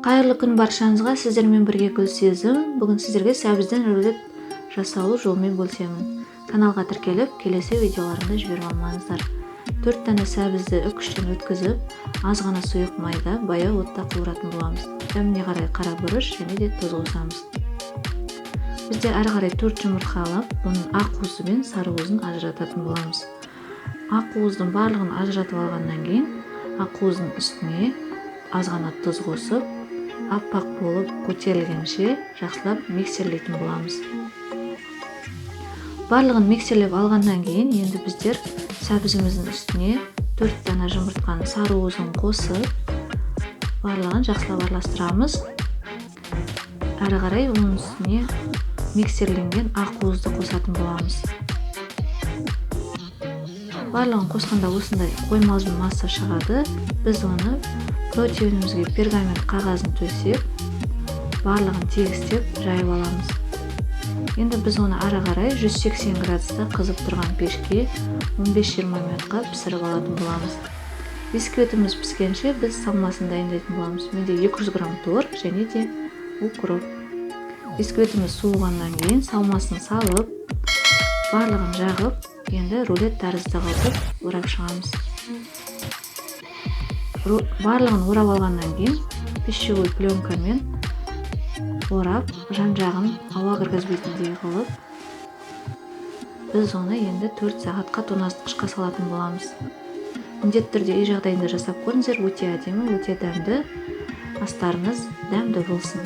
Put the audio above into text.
Қайырлы күн баршаңызға, сіздермен бірге Гүлсезім. Бүгін сіздерге сәбізден рулет жасалу жолымен бөлісемін. Каналға тіркеліп, келесі видеоларымды жіберіп алмаңыздар. 4 дана сәбізді үкіштен өткізіп, аз ғана сұйық майда баяу отта қуыратын боламыз. Дәміне қарай қара бұрыш және де тұз қосамыз. Бізде әрі қарай 4 жұмыртқа алып, оның ақ уызы мен сары уызын ажырататын боламыз. Ақ уыздың барлығын ажыратып алғаннан кейін, ақ уыздың үстіне аз ғана тұз қосып, аппақ болып көтерілгенше жақсылап миксерлейтін боламыз. Барлығын миксерлеп алғаннан кейін енді біздер сәбізіміздің үстіне 4 дана жұмыртқаның сары уызын қосып, барлығын жақсылап араластырамыз. Әрі қарай оның үстіне миксерленген ақ уызды қосатын боламыз. Барлығын қосқанда осындай қоймалжың масса шығады. Біз оны противенімізге пергамент қағазын төсеп, барлығын тегістеп жайып аламыз. Енді біз оны ары қарай 180 градуста қызып тұрған пешке 15-20 минутқа пісіріп алатын боламыз. Бисквитіміз піскенше біз салмасын дайындайтын боламыз. Менде 200 грамм творог және де укроп. Бисквитіміз суығаннан кейін салмасын салып, барлығын жағып, енді рулет тәрізді қылып орап шығамыз. Барлығын орап алғаннан кейін пищевой пленкамен орап, жан-жағын ауа кіргізбейтіндей қылып, біз оны енді 4 сағатқа тоңазытқышқа салатын боламыз. Міндетті түрде үй жағдайында жасап көріңіздер, өте әдемі, өте дәмді. Астарыңыз дәмді болсын.